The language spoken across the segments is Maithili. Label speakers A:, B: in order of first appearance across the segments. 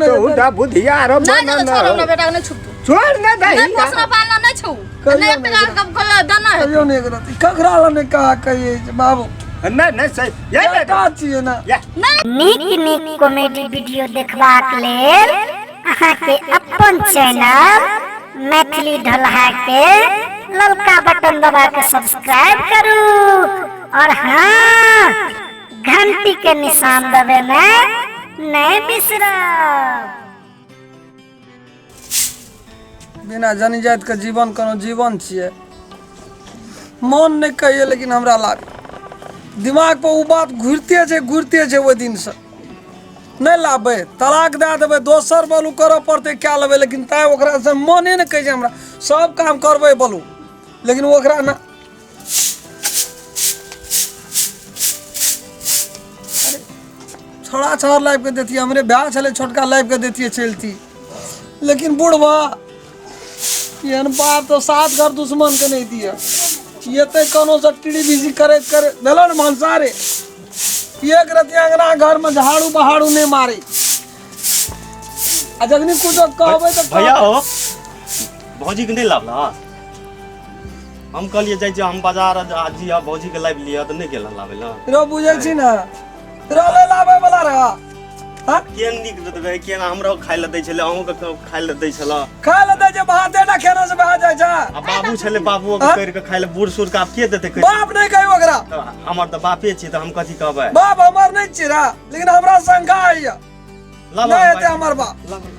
A: नहि
B: तो
A: हेतै।
B: उल्टा बुधियार
C: नहीं
B: बनल
C: नहीं छोड़ हमरा बेटा के नहीं छुपतू
B: छोड़ ने दही
C: नहीं पोसना पालना नहीं छू
A: कहियो
C: नहीं एक
A: नहि
C: टका के कहियो दाना है
A: कहियो नहि एक रत्ती ककरा लग नहि कहा कहियै जे बाबू
B: नहि नहि सही ये बेटा
A: बेटा छियै ने
B: ये
D: नीक नीक कॉमेडी वीडियो देखबाक लेल अहाँके अपन चैनल मैथिली ढोलहा के ललका बटन दबा के सब्सक्राइब करू और हाँ, घंटी के निशान दबेनाइ नहि बिसरब।
A: बिना जनी जातिके जीवन कोनो जीवन छियै मन नहि कहैए लेकिन हमरा लाग दिमागपर ओ बात घुरिते छै घुरिते छै ओहि दिनसँ नहि लाबबै तलाक दए देबै दोसर बोलू करऽ पड़तै कए लेबै लेकिन तैँ ओकरासँ मने नहि कहै छै हमरा सब काम करबै बोलू लेकिन ओकरा ने छोड़ा छाड़ लाबि कऽ दैतियै हमरे भाय छलै छोटका लाबि कऽ दैतियै चलती लेकिन बुढ़बा एहन बाप तऽ सात घर दुश्मनके नहि दिअ एतै कोनो से टीड़ी बिजी करैत करैत भेलो ने भनसारे एक रति अंगना घरमे झाड़ू बहारू नहि मारे आ जखनी कुछो कहबै तऽ
E: भैया हो भौजी के नहि लाबला हम कहलियै जाइ छियै हम बाजार आ जी भौजी के लाबि लिअ तऽ नहि गेल लाबै लए
A: रो बुझै छी ने रहलै लाबै वाला रह हाँ
E: केहन नीक देबै केना हमरो खाइ लए दै छलै अहूँके खाइ लए दै छलै
A: खाय लए दै छै भाते टा खेना से भए जाइ छै
E: आ बाबू छलै बाबुओ के
A: हाँ?
E: करि कऽ खाइ लए बूढ़ सूढ़ के आब के देतै करि
A: बाप नहि कही ओकरा
E: तऽ हमर तऽ बापे छी तऽ हम कथी कहबै
A: बाप हमर नहि छी रे लेकिन हमरा शंका होइए
E: लाबऽ
A: नहि
E: हम
A: हेतै हमर बाप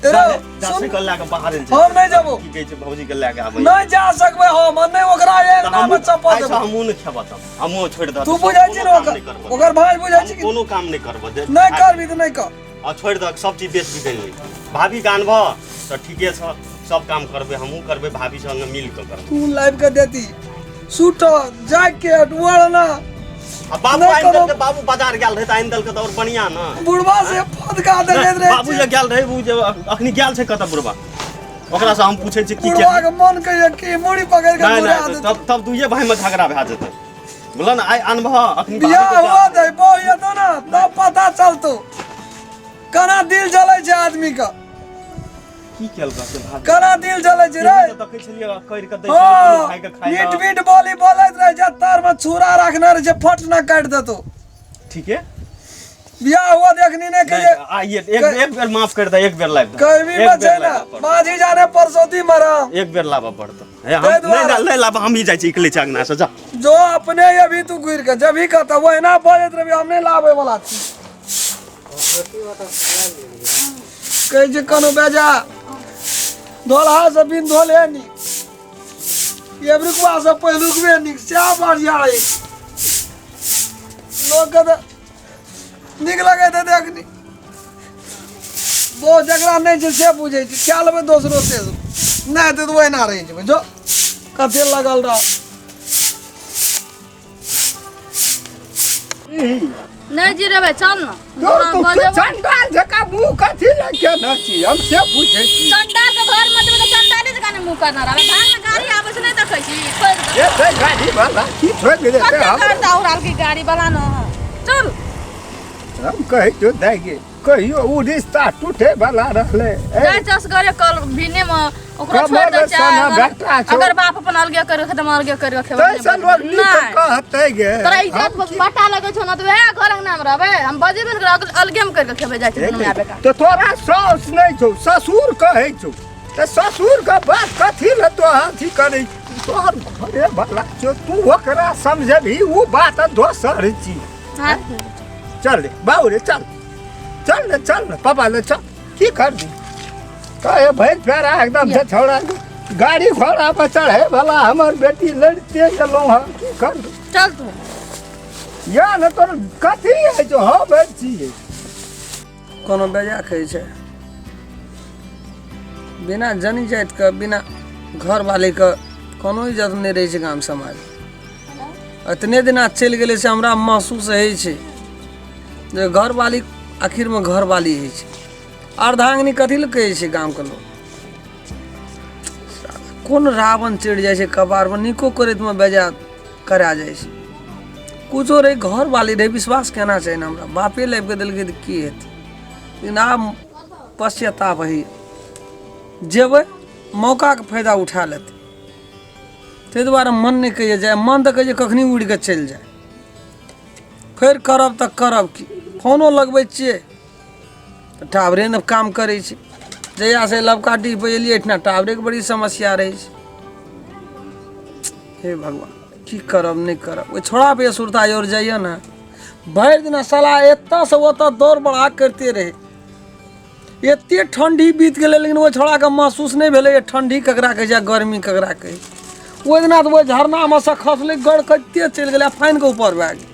A: रे सुन
E: के लए कऽ बाहर
A: हम नहि जेबो।
E: की कहै छै भौजी के लए कऽ आबै
A: नहि जा सकबै हम आ नहि ओकरा एक नाम चप्पल देबै
E: हमहूँ नहि खेबऽ तब हमहूँ छोड़ि दऽ
A: तू बुझै छी ने ओकर ओकर भाई बुझै छी कि
E: कोनो काम नहि करबऽ
A: नहि करबी तऽ नहि कर
E: आ छोड़ि दऽ सब चीज बेच बिकनि ली भाभी के आनबऽ तऽ ठीके छऽ सब काम करबै हमहूँ करबै भाभी संगे मिल कऽ करबै
A: तू लाबि कऽ देती स्वेटर जैकेट ओढ़ना
E: आ बाबू
A: नहि
E: आनि
A: कोनो-
E: देलकै बाबू बाजार गेल रहै तऽ आनि देलकै तऽ आओर बढ़िआँ ने
A: बुढ़वा से फदका देखैत रहै
E: बाबू जे गेल रहै ओ जे अखनी गेल छै कतऽ बुढ़बा ओकरा से हम पूछै छियै की
A: बुढ़वा के मन कहिए कि मुड़ी पकड़ के
E: नहि
A: घुरा
E: नहि
A: देतै
E: तब तब दुइये भाई में झगड़ा भए जेतै बुझल ने आइ अनबह अखनी
A: बियाह हुआ दे बहु हेतौ ने तब पता चलतौ केना दिल जलै छै आदमी के
E: की केलक से भाभी
A: केना दिल जलै छै रे
E: तऽ देखै छलियै करि कऽ दै छलियै
A: हँ
E: भाई के खाइ
A: मीठ
E: लए।
A: मीठ बोली बोलैत रहै छै तर में छुरा रखने रहै छै फट ना काटि देतौ
E: ठीके
A: बियाह हुआ देखनी नहीं
E: नहि,
A: के
E: आइए एक एक बेर माफ कर दे एक बेर लाइब दे
A: कभी
E: एक बेर
A: बचे ना
E: लाबऽ पड़तौ।
A: बाजी जाने परसौती मरा
E: एक बेर लाबऽ पड़तौ हे, हम
A: ताहि
E: नहि
A: दुआरे-
E: नहि लाबऽ हम ही जाइ छी इकले छी अंगना से जा
A: जो अपने अभी तू घुर के जब ही कहता वो एना बजैत रही हम नहीं लाबे वाला छी कहै छै कोनो बेजा धोलहा से बिन धोले नीक एबरुकवा से पहिलुकबे नीक सएह बढ़िया अछि लोकके तऽ नीक लगैत हेतै अखनी बहुत जकरा नहि छै से बुझै छै कए लेबै दोसरो तेसरो नहि हेतै तऽ ओहिना रहि जेबै जो कते लगल रह
C: नहि जिरेबै चल ने
B: तू तू चंडाल जकाँ मुँह कथी लए केने छी हम से पूछै छी
C: चंडाल के घर में जेबै तऽ चंडाले जकाँ ने मुँह करना रहबै घर में गाड़ी आबै छै नहि देखै छी ठोकि देतौ।
B: ए ते गाड़ी वाला की ठोकि देतै
C: कते
B: हम
C: करता उड़ाल की गाड़ी वाला न चल
B: हम कहै छौ दाइ गे कहियो ओ रिश्ता टूटे वाला रहलै ए,
C: जाय चस करे कल भिने में ओकरा
B: कमल
C: छोड़ दे
B: सना
C: चाहे
B: बेटा छौ।
C: अगर बाप अपन अलगे कर के तऽ अलगे कर के खेबै
B: तैसँ लोक नीक
C: नहि
B: कहतै गे
C: तोरा इज्जत बटा लगै छौ न तऽ वएह घर अंगना में रहबै हम बजेबे ने करबै, अलगे में कर के खेबै जाइ छै दुनू माय बेटा
B: तऽ तोरा साउस नहि छौ ससुर कहै छौ तऽ ससुरके बात कथी लए तो अथी करै छी? तोहर घरे वाला छौ तू ओकरा समझबही ओ बात दोसर छी
C: हाँ
B: चल रे बाबू रे चल चल ने चल ने पापा ले चल की करबी कहे भैंस फेरा एकदम से छौड़ा गाड़ी घोड़ा पर चढ़े वाला हमर बेटी लड़ते गेलहुँ हँ की करबी
C: चल तू
B: या ने तोर कथी है जो हाँ बैठ छियै
A: कोनो बेजा कहै छै बिना जनी जातिके बिना घरवालीके कोनो इज्जत नहि रहै छै गाम समाज एतने दिना चलि गेलै से हमरा महसूस होइ छै जे घरवाली आखिरमे घरवाली होइ छै अर्धांगिनी कथी लए कहै छै गामके लोक कोन रावण चढ़ि जाइ छै कपारपर नीको करैतमे बेजा करा जाइ छै कुछो रहै घरवाली रहै विश्वास केना छै ने हमरा बापे लाबि कऽ देलकै तऽ की हेतै लेकिन आब पश्चाताप होइए, जेबै मौकाके फायदा उठा लेतै, ताहि दुआरे मन नहि कहैए जाय। मन तऽ कहै छै कखनी उड़ि कऽ चलि जाय। फेर करब तऽ करब की, फोनो लगबै छियै तऽ टावरे नहि काम करै छै। जहियासँ लवका डीह पर एलियै एहिठिना टावरेके बड़ी समस्या रहै छै। हे भगवान, की करब नहि करब। ओहि छोड़ापर सुरता आओर जाइए ने, भरि दिना साला एतऽसँ ओतऽ दौड़ बढ़ा करिते रहै। एते ठण्डी बीत गेलै लेकिन ओहि छौड़ाके महसूस नहि भेलै जे ठण्डी ककरा कहै छै आ गर्मी ककरा कहै छै। ओहि दिना तऽ ओहि झरनामे सँ खसलै, गड़कैते चलि गेलै आ फानि कऽ ऊपर भए गेलै।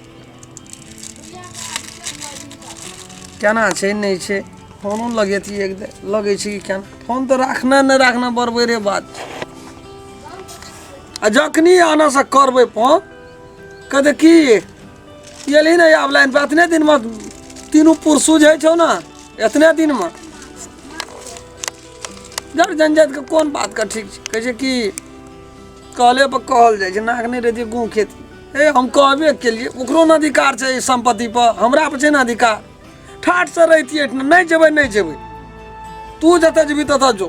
A: केना छै नहि छै, फोनो लगेतियै एक बेर, लगै छै कि केना फोन तऽ राखना नहि राखना बरबरे बात छै। आ जखनी आनासँ करबै फोन, कहतै की एलही ने आब लाइन पर, एतने दिनमे तीनू पुरसू जे छौ ने, एतने दिनमे जर जनजातिके कोन बातके ठीक छै। कहै छै कि कहले पर कहल जाइ छै, नाक नहि रहितियै गुँ खेती। हे हम कहबे केलियै, ओकरो ने अधिकार छै एहि सम्पत्ति पर, हमरा पर छै ने अधिकार। ठाठसँ रहितियै एहिठिना, नहि जेबै नहि जेबै, तू जतऽ जेबही ततऽ जो।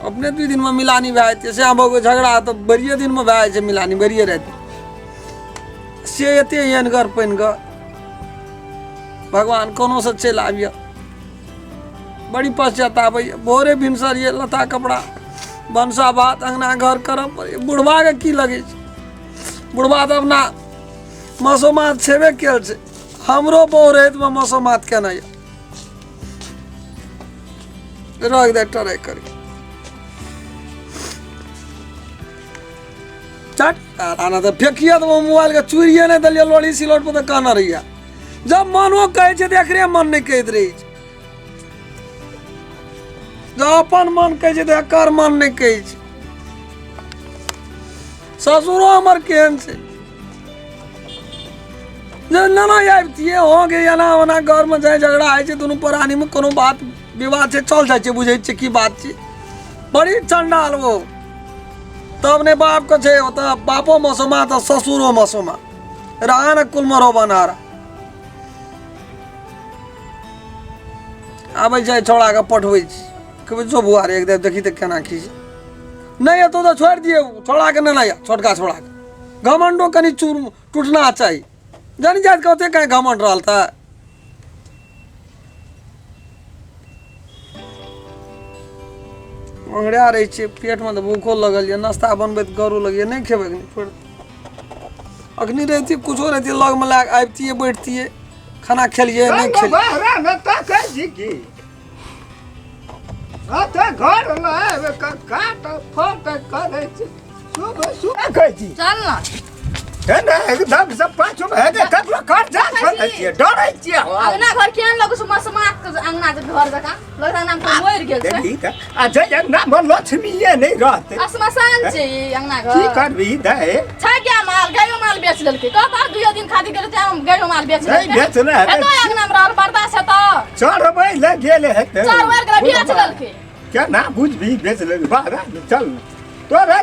A: अपने 2 दिनमे मिलानी भए जेतै। से भऽ झगड़ा तऽ बड़िए दिनमे भए जाइ छै मिलानी, बड़िए राति से एते एहनगर पानिगर। भगवान कोनोसँ चलि आबियऽ। बड़ी पश्चाताप होइए। भोरे भिनसर ये लत्ता कपड़ा भनसा भात अङ्गना घर करऽ पड़ैए। बुढ़बाके की लगै छै, बुढ़बा तऽ अपना मसोमात छेबे कयल छै। हमरो बहु रहैतमे मसोमात केना यऽ। रख दे ट्राई करी चट आना तऽ फेकिए देबो मोबाइलके, चूरिए नहि देलियै लोढ़ी सिलौट पर तऽ कहने रहियै। जब मनो कहै छै तऽ एकरे मन नहि कहैत रहै छै, जब अपन मन कहै छै तऽ एकर मन नहि कहै छै। ससुरो हमर केहन छै जे नाना आबितियै हो गे, एना ओना घरमे जाइ झगड़ा होइ छै दुनू प्राणीमे, कोनो बात विवाद छै चल जाइ छै, बुझै छियै की बात छै। बड़ी चंडाल वो तब ने बापके छै, ओतऽ बापो मसोमा तऽ ससुरो मसोमा रहा ने कुलमरो बनहारा। आबै छै छौड़ाके पठबै छी, कहबै जो बौआ रे एक देखी तऽ केना की छै। नहि एतौ तऽ छोड़ि दियौ छौड़ाके, नहि नहि छोटका छौड़ाके घमंडो कनि चूर टूटना चाही। जानि जाति के ओते कहीं घमंड रहल तऽ ओंघरा रहै छियै। पेटमे तऽ भूखो लगल यऽ, नाश्ता बनबैत गरो लगैए, नहि खेबै अखनी छोड़ि। अखनी रहितियै कुछो रहितियै लगमे लए कऽ आबितियै बैठतियै, खाना खेलियै नहि खेलियै।
B: बहरा मे तकै छी की अते घर लए काट फट करै छी, शुभ शुभ कहै छी।
C: चल ना
B: हे ने एकदम से पाछू मे हेतै ककरो खर्चा छोड़ै छियै, डरै छियै हम।
C: अंगना घर केहन लगै छै, मसमात के अंगना के घर जकाँ लगै, अंगना मे कोइ मरि गेल छै।
B: देखी तऽ आ जे अंगना मे लक्ष्मीए नहि रहतै,
C: श्मशान छै ई अंगना
B: की
C: घर।
B: करबी दै
C: छै क्या माल, गायो माल बेच लेलकै। कह दुइयो दिन खातिर गेल तेँ गायो माल बेच
B: नहि
C: लेलकै।
B: बेचने हेतै।
C: एतो अंगना मे रहल बर्दाश्त हेतौ?
B: चढ़बै लए गेल हेतै,
C: चढ़बै गेलै बेच लेलकै।
B: केना बुझबी बेच लेलकै? बाहर चल ने तोरा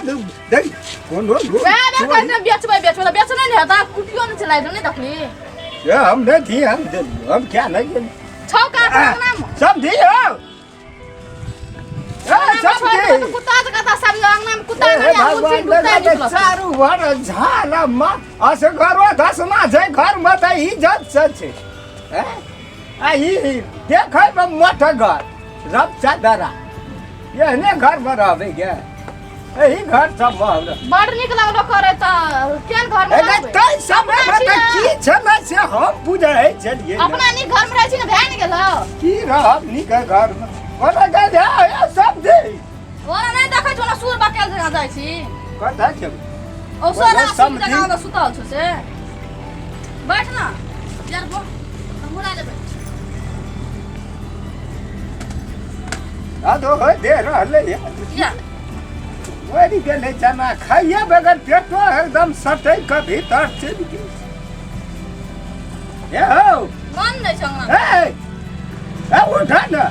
B: देख कोनो लोग
C: वएह बेर कहै छै बेचबै बेचबै, तऽ बेचने नहि हेतौ, कुटियो नहि चलाइ नहि देखली।
B: ए, हम नहि थी, हम देलियै, हम क्या नहि गेली
C: छौ कात अंगना मे
B: समझी हो ए
C: छोड़ि
B: समझी।
C: देलकै, कुत्ता जकाँ तऽ सब अंगना मे कुत्ता
B: हे
C: जकाँ
B: भगवान,
C: उलसिन कुत्ता
B: देखा तऽ
C: निकलत।
B: चारू भर झाल मा असगरो धसना छै घरमे तऽ इज्जत से छै। हैं? आ ई देखैमे मोट घर रब दरा एहने घरमे रहबै गे, एही घर सब हमरा
C: बड़ नीक लगलो करे तऽ केहन घर मे
B: एने
C: रहबै?
B: तै समयमे
C: अपना
B: तऽ
C: छी
B: की
C: ने,
B: छलै से हम बुझै छलियै ने।
C: अपना नीक घर मे रहै छी ने, भए ने गेलौ।
B: की रहब नीक घरमे, ओना गेल हे सब दे
C: ओना नहि देखै छौ ने, सूर बकेल जकाँ जाइ छी।
B: कतऽ जेबै?
C: ओ सोना
B: ओना
C: सूर
B: समझी।
C: जकाँ ओना सुतल छौ से। बैठ ना यार, बो मुड़ा लेबै।
B: आ तो हो दे रहलै ये।
C: या
B: मरि गेलै चना खाइए बगैर, पेटो एकदम सटै कऽ भीतर चलि गेल। ए हौ
C: मन नहि छै अंगना।
B: ए ए उठा ने।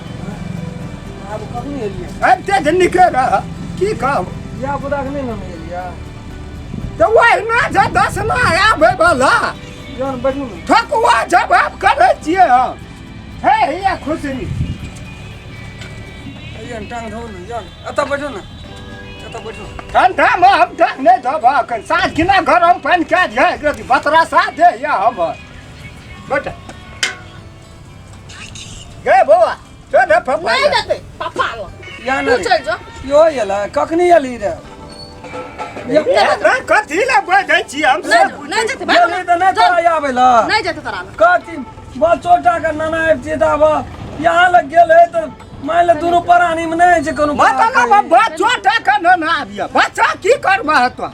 A: आब कखनी एलियै?
B: आबिते जे निके रह की कहब।
A: धिया पुताके नहि लेने एलियै?
B: तऽ ओहिना जे दसमा आबै बला
A: जहन बैठू ने।
B: ठकुआ जवाब करै छियै हम। हे हिया खुशरी
A: अइयन टांग धो ने जान एतऽ बैठो ने एतऽ बैठो।
B: ठंडा में हम टांग नहीं धोब अखन, साँझ खिना गरम पानि कए दिह, एक रति बतरा सा दे या हमर बेटा गे बौआ चल रे पप्पा।
C: नहीं जेतै पापा लग।
A: या
C: तू
A: ने
C: चल जो।
A: यो एला कखनी एली रे?
B: ए, कथी लए बजै छी हम?
C: नहीं
B: से
C: जो, नहीं जेतै भाग।
A: एली तऽ नहि तोरा आबै ला।
C: नहीं जेतै तोरा लग।
A: कथी बचोटा के नाना आबि तऽ आब यहाँ लग गेल है तऽ मान ले दुनू प्राणी में नहि छै कोनो।
B: मतलब बच्चो टाका न ना आबिय, बच्चा की करबह तो?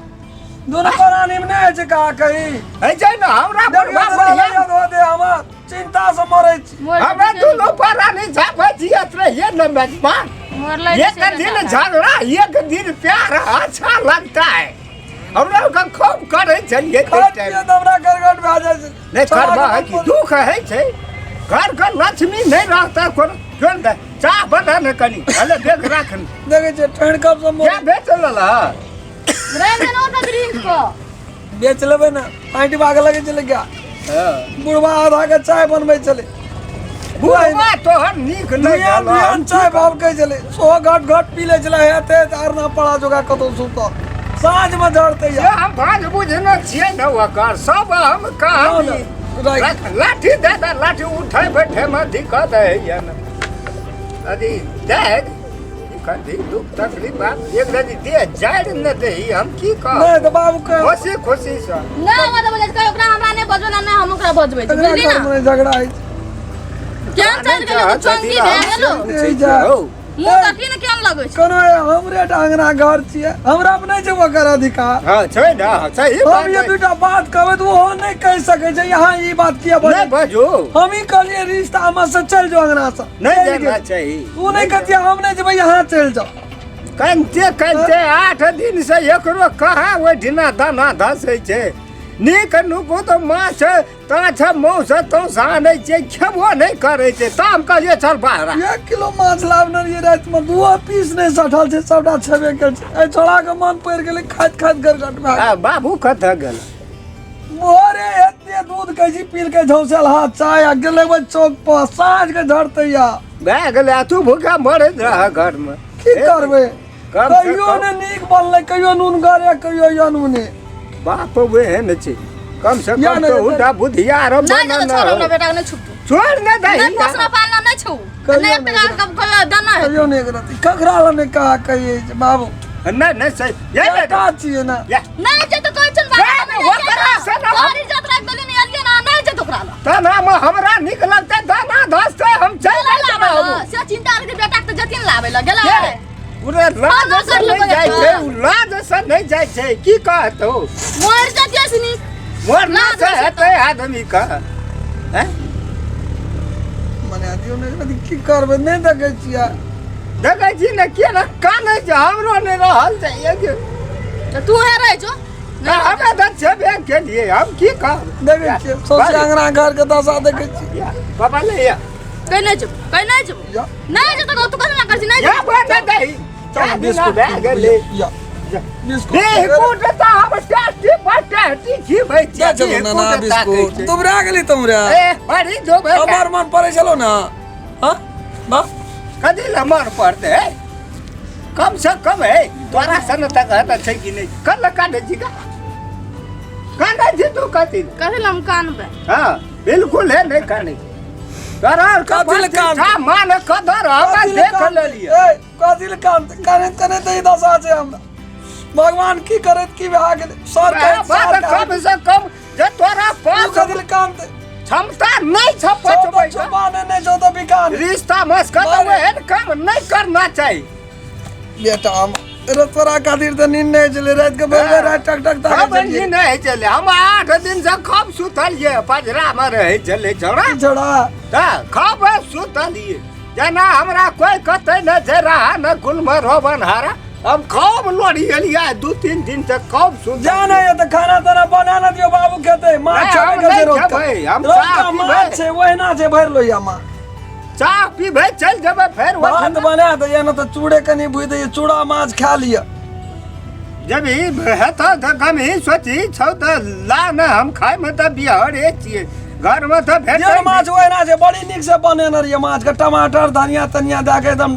A: दुनू प्राणी में नहि छै कहा कही
B: है छै ने हमरा
A: देखियौ
B: बुढ़बा
A: तऽ
B: बुढ़िया
A: याद हो दे, हमर चिंता से मरै छी।
B: हमरा दुनू प्राणी झापै जियत रहिए न मेजबान।
C: मरलै।
B: एक दिन झगड़ा एक दिन प्यार अच्छा लगता है। हमरा के खूब करै छलियै
A: खाइत पियैत हमरा गड़गड़ भए जाइ छै।
B: नहि करबह है कि दुख है छै, घर के लक्ष्मी नहीं रहता। कोनो जोन दे चाह बना ने कनी, अले देख राख ने।
A: देखै छियै ठंड कब से
B: क्या बेच लेलह?
C: रहि गेल ओतऽ ब्रिंच पर।
A: बेच लेबै ने, पाँटि भागऽ लगै छलै क्या।
B: हाँ।
A: बुढ़वा आधा के चाय बनबै छलै।
B: बुढ़वा तोहर नीक नहि
A: दुनिया
B: भेल।
A: दुनिया चाय भाव कहै छलै, सोहो घट घट पी लै छलै। हेतै तऽ आर ना पड़ा जोगा कतौ सुतल साँझमे झड़तै।
B: से हम भाँज बुझने छियै ने, ओकर सब हम कहानी
A: राखि।
B: लाठी दे दे, लाठी उठै बैठे में दिक्कत होइए ने। अरे दे की करबही, दुख तकलीफ बात एक रति दे जारि ने दही, हम की कहब?
A: नहि तऽ बाबू के
B: खुशी खुशी से
C: नहि हमरा तऽ बजै छै, ओकरा हमरा नहि बजबै ने, हम ओकरा बजबै छी।
A: एकरा
C: बुझली ने?
A: घरमे झगड़ा होइ छै।
C: केहन चलि गेलै तऽ चंगी भए गेलो।
A: ei जा।
C: मुँह देखी ने केहन लगै छै।
A: कोनो हमरे टा अंगना घर छियै, हमरा पर नहि छै ओकर अधिकार?
B: हाँ छै ने, हाँ, सही
A: हम
B: बात
A: ये
B: है।
A: दूटा बात कहबै तऽ ओहो नहि कहि सकै छै, यहाँ ई बात किया
B: नहि
A: बजै?
B: बजू।
A: हम ई कहलियै रिश्ता में से चलि जाओ अंगना से।
B: नहि
A: चलि
B: जाना
A: गेल।
B: चाही।
A: ओ नहि कहतियै हम नहि जेबै, यहाँ चलि जाओ।
B: कनिते कनिते 8 दिन से एकरो कहाँ ओहिठिना दाना धसै छै। नीक नुकु तऽ माछ ताछ मौस तौस आनै छै, खेबो नहि करै छै, तऽ हम कहलियै चल बाहर आ।
A: 1 किलो माछ लाबने रहियै रातिमे, दूओ पीस नहि सठल छै, सबटा छेबे कयल छै। एहि छोड़ाके मन पड़ि गेलै, खाइत खाइत गरगट भए गेल।
B: आ बाबू कतऽ गेल?
A: भोरे एते दूध कहै छी पीलकै झौसल हाथ चाय आ गेलै ओहि चौक पर, साँझ के झड़तै या
B: भए गेलै। आ तू भूखा मरैत रह घरमे।
A: की करबै?
B: कम से
A: कहियो
B: कम
A: ने नीक बनलै, कहियो नून गरे, कहियो अनूने।
B: बाप ओहन छै, कम से
A: या
B: कम
A: नहि
B: तऽ हुनका बुधियार
C: नहि
B: बनल
C: जेतै, छोड़ हमरा
B: हो।
C: बेटा के नहि छुटू।
B: छोड़ ने दही।
C: नहि पोसना पालना नहि छौ।
A: कहियो
C: नहि एक
A: नहि।
C: टका के कहियो दाना हेतै।
A: कहियो नहि एक रति ककरा लग नहि कहा कहियै जे बाबू
B: नहि नहि सही ये बेटा।
A: बेटा छियै ने।
B: ये
C: नहि जेतै कहै छन बाबा।
B: नहि, ओकरा से ना।
C: तोहर इज्जत राखि देली ने, एलियै ना, नहि जेतै ओकरा लग।
B: दाना में हमरा नीक लगतै, दाना धसतै, हम चलि
C: गेलै
B: जाइत
C: लाबै
B: रहब।
C: लए, से चिन्ता रहै बेटा के तऽ जतिन लाबै लए गेलै।
B: के? उरे लाज से नहि जाइ छै, उ लाज से नहि जाइ छै, की कहतौ?
C: मरि जतियै से नीक।
B: मरना से हेतै आदमी के हैं?
A: मने दियौ ने, की करबै? नहि देखै छियै?
B: देखै छी ने के ने कानै छै, हमरो नहि रहल छै जे।
C: तऽ तू हे रहै छौ।
B: हमे तऽ छेबे केलियै, हम की कहब?
A: देखै छियै सौंसे अंगना घर के दशा देखै छियै।
B: बाबा ले या।
C: कहि नहि जेबो, कहि नहि जेबो।
A: या।
C: नहि जेतौ तू कथी करै छी? नहि
B: या
C: जेबो।
B: बना दही।
A: चल बिस्कुट
B: भए गेलै।
A: या बिस्कुट।
B: बिस्कुट तऽ हम टेस्टी पर टेस्टी खिबै
A: जा
B: छियै।
A: चलू ना ना बिस्कुट दुबरा गेली तुमरा।
B: ए बड़ी जोबै।
A: हमर मन पड़ै छलो ना? हाँ बा
B: कथी लए मन पड़तै है? कम से कम है तोरा सन तक हेतै छै कि नहि? कल कानै छी का कानै छी तू कथी लए?
C: कथी लए हम कानबै?
B: हाँ बिल्कुल है, नहि कानै तोरा आर के
A: कथी लए कान?
B: प्रतिष्ठा मान कदर हमरा देख लेलियै।
A: ए कथी लए कान? कानैत कानैत ई दशा छै हमरा। भगवान की करैत की भए गेलै सर कहैत
B: बात
A: सर
B: कम
A: कहैत
B: से कम जे तोरा
A: तू
B: पास
A: कथी लए कानतै?
B: क्षमता नहि छ पचबै के।
A: छुपाने नहि छौ तऽ बिकान
B: रिश्ता मस्कत
A: मारे।
B: ओहन काम नहि करना चाही।
A: बेटा हम रे तोरा खातिर तऽ नींद नहि छलै राति के, भरि भरि राति टक टक ताकै
B: खब
A: छलियै।
B: नींद नहि छलै, हम 8 दिन से खब सुतलियै, पजरा मे रहै छलै छौड़ा।
A: छोड़ा।
B: तऽ खब सुतलियै जेना हमरा कोई कतै नहि छै रहा न कुल मे रोबन हारा, हम खूब लोड़ी एलियै 2-3 दिन से खूब सुतल।
A: जा नहि तऽ खाना ताना बना न दियौ, बाबू खेतै माछ।
B: नहि,
A: छेबे
B: हम
A: करै छै
B: नहि
A: रौतका।
B: खेबै, हम
A: रौतका
B: चाह पीबै।
A: माछ छै, ओहिना छै, भरि लोहिया माछ।
B: चाह पीबै चलि जेबै फेर
A: भात
B: ओहिठिना।
A: बना दैया ने तऽ चूड़े कनि भुजि दैया, चूड़ा माछ खा लिअ।
B: जब ई हेतौ तऽ गमही सोची छौ तऽ ला ने, हम खायमे तऽ बिहरे छियै। घरमे तऽ
A: ये
B: भेटै
A: माछ ओहिना छै, बड़ी नीक से बनेने रहियै माछके, टमाटर धनिया तनिया दए के एकदम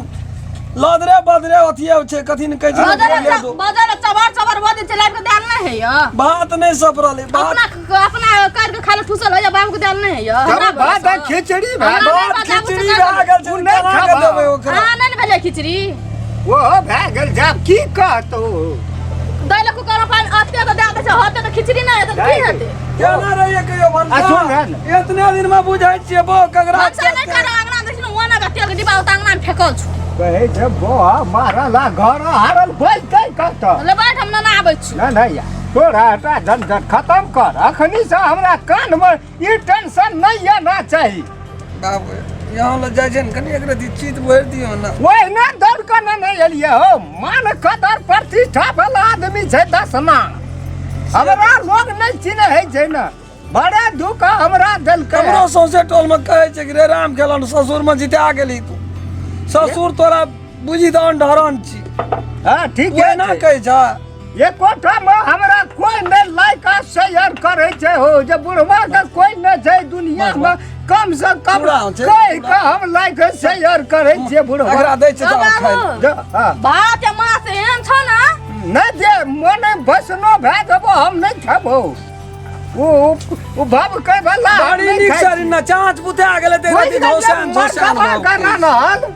A: लदरे बदरे अथिये छै, कथी ने कहै छै ने,
C: बजल
A: बोले दो।
C: बजल चबर चबर बजै छै, लाइब के दाल नहि होइए।
A: भात नहि सपरलै भात।
C: अपना अपना कर के खाली ठुसल होइए, बाबू के दाल नहि होइए। हमरा
B: तब भात आ
C: भरोसा।
B: खिचड़ी भए
C: हमरा
A: भात
C: नहि बताबू
A: खिचड़ी
C: से
A: भए गेल छै,
B: ओ नहि
A: केना के
B: खेबह।
A: देबै ओकरा?
C: हाँ, नहि ने भेलै खिचड़ी।
B: ओहो भए गेल, जाब की कहतौ।
C: दै लए कुकर पानि अते तऽ दए दै छै, होतै तऽ खिचड़ी नहि हेतै तऽ की हेतै?
A: केना रहियै कहियो
B: आ सुन
A: भनसा?
B: ने।
A: एतने दिन में बुझै छियै बो ककरा।
C: भनसा नहि कर, अंगना देखिन ओना के तेल के डिब्बा ओतऽ अंगना मे फेकल छौ।
B: कहै छै बौआ मारल आ घर हारल बोलतै कतऽ?
C: ले बैठ, हम नना आबै छी।
B: नहि नहि यार, तोरा हटा झंझट खत्म कर अखनी से। हमरा कानमे ई टेंशन नहि आना चाही।
A: बाबू यहाँ लग जाइ छै ने, कनि एक रति चित भरि दियौ ने।
B: ओहिना दौड़ कऽ ने नहि एलियै हो। मान कदर प्रतिष्ठा वाला आदमी छै दसमा, हमरा लोग नहि चिन्है छै ने, बड़ा दुख हमरा देलकै।
A: हमरो सौंसे टोल में कहै छै कि रे राम खेलन, ससुर में जिता गेली तू, ससुर तोरा बुझी तऽ अनढरन छी।
B: हाँ ठीक
A: ओहिना
B: है।
A: कहै छै
B: एकोटा मे हमरा कोई नहि लाइक आ शेयर करै छै हो, जे बुढ़वा के कोई नहि छै दुनिया मे, कम से कम
A: पूरा छै,
B: कहि के हम लाइक शेयर करै छियै बुढ़वा।
A: एकरा दै छै तऽ खाइ
C: बाबू।
B: जे, हाँ।
C: भात आ माछ एहन छौ ने।
B: नहि जे मने भसनो भए देबो, हम नहि खेबो। ओ ओ भव के वाला हम
A: बड़ी
B: नहि
A: नीक
B: खाइ
A: से ना चाँच बुता गेलै तऽ
B: बुझि
A: रति
B: गेलियै,
A: झौसान झौसान
B: मरतबा
A: भऽ
B: के
A: गेलै।
B: रहल,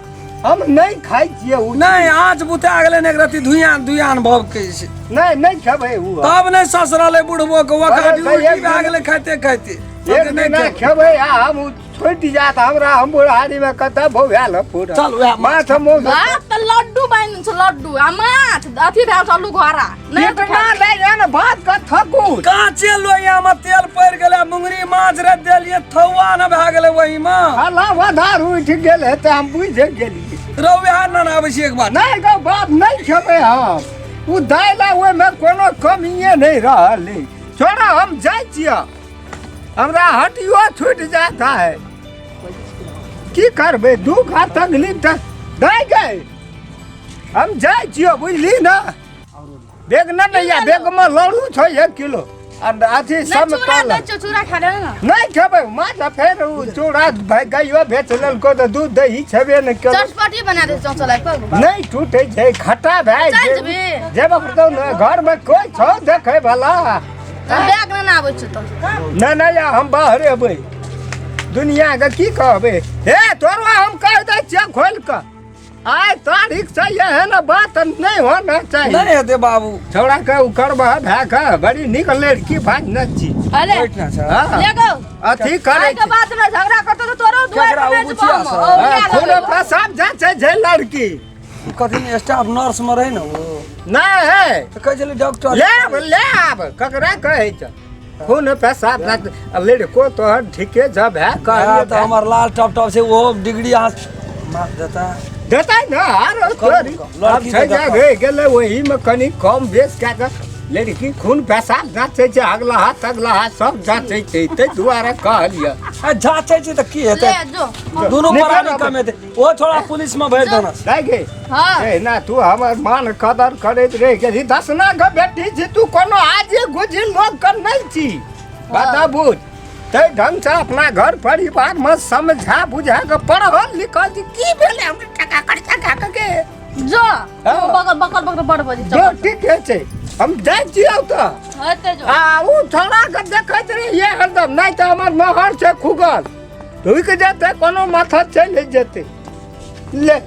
B: हम नहि खाइ छियै ओ।
A: नहि आँच बुता गेलै ने, एक रति धुइयान धुइयान भभकै छै।
B: नहि नहि खेबै ओ।
A: तब नहि ससरलै बुढ़बो के, ओकरा
B: अरे तऽ
A: उल्टी
B: एक
A: भए
B: दिन-
A: गेलै खाइते खाइते।
B: एक दिना खेबै आ हम ओ छुटि जायत हमरा, हम बुढ़ारीमे कतऽ भौआल पूरा।
A: चल उएह
B: माछ मौस
C: भात तऽ लड्डू बनि छौ लड्डू, आ माछ अथी भेल छौ आलू घोड़ा नहि तऽ
B: इतना नहि ने भात के थकू।
A: काँचे लोहिया में तेल पड़ि गेलै, मुंगरी माछ रे देलियै, थौआ न भए गेलै ओहिमे।
B: अला आधार उठि गेल हेतै, हम बुझि गेलियै।
A: रौ उएह न आबै छी एक बार।
B: नहि गौ बाप, नहि खेबै हम ओ दालि आ ओहिमे कोनो कमिए नहि रहल। छोड़ा, हम जाइ छियै, हमरा हटियो छूटि जाता है, की करबै दुख आ तकलीफ तऽ नहि गए। हम जाइ छियो, बुझली ने? बैग न नैया, बैगमे लड़ू छौ 1 किलो आ अथी
C: नहि चूड़ा
B: समतल।
C: दै छौ, चूड़ा खा ले ने।
B: नहि खेबै माछ, आ फेर ओ चूड़ा भाइ गाइयो बेच लेलको तऽ दूध दही छेबे नहि केलौ।
C: चटपटी बना दे चौचला पर।
B: नहि टूटे छै, खट्टा भए
C: चलि
B: छै।
C: जेबही?
B: जेबो करतौ ने, घरमे कोइ छौ देखै वाला?
C: बैग ने आबै छौ तऽ।
B: नहि नहि, हम बाहर एबै, दुनियाके की कहबै। हे तोरो हम कहि दै छियै खोलि कऽ, आइ तारीख से एहन बात नहि होना चाही।
A: नहि हेतै बाबू।
B: छौड़ा के ओ करबह भए के बड़ी नीक लड़की भाज न छी।
C: अरे
A: बैठ ना छै।
B: हाँ,
C: ले गो।
B: अथी करै
C: आइ के बाद हमरा झगड़ा करतो तऽ तोरो दुआर
A: केकरा
C: पर
A: ओ
C: नहि
A: बुचिया
C: जेबो हम।
A: सब?
C: ओ
B: हाँ,
C: लए
B: खून
C: लेबै।
B: पेशाब जाँचै छै लड़की।
A: कथी स्टाफ नर्स में रहै ने ओ?
B: नहि है।
A: तऽ कहै छलै डॉक्टर।
B: ले आब, ले आब, ककरा कहै छै खून पेशाब जाँच लड़को तोहर ठीके छ भए
A: हँ,
B: कहलियै
A: तऽ हमर लाल टप टप छै, ओहो डिग्री अहाँ माफ देता।
B: देतै ने आरो तोरी।
A: लड़की
B: आब छै
A: के
B: जे
A: देखब।
B: रहि गेलै ओहिमे कनि कम बेस कए कऽ। लड़की खून पेशाब जाँचै छै, अगला हाथ अगला हाथ सब जाँचै छै, ताहि दुआरे कहलियै।
A: आ जाँचै छै तऽ की हेतै?
C: ले जो।
A: दुनू
B: निकल
A: प्राणी
B: आबै।
A: कम हेतै, ओ छोड़ा पुलिस में भरि देना।
B: नहि गे।
C: हाँ।
B: एहिना तू हमर मान कदर करैत रहि गेलही। दसना के बेटी छी तू, कोनो आजे गुजी लोक के नहि छी, बता बुझ। ताहि ढंगसँ अपना घर परिवारमे समझा बुझा कऽ पढ़ल लिखल छी, की भेलै हमरा टका खर्चा कए कऽ के?
C: जो।
B: हाँ।
C: बकर बकर बकर बड़ बजे।
B: जो ठीके छै, हम जाइ छियौ तऽ।
C: हेतै जो।
B: आ ओ छौड़ाके देखैत रहियै हरदम, नहि तऽ हमर नहर छै खुगल, ढुकि जेतै कोनो माथा, चलि जेतै। ले।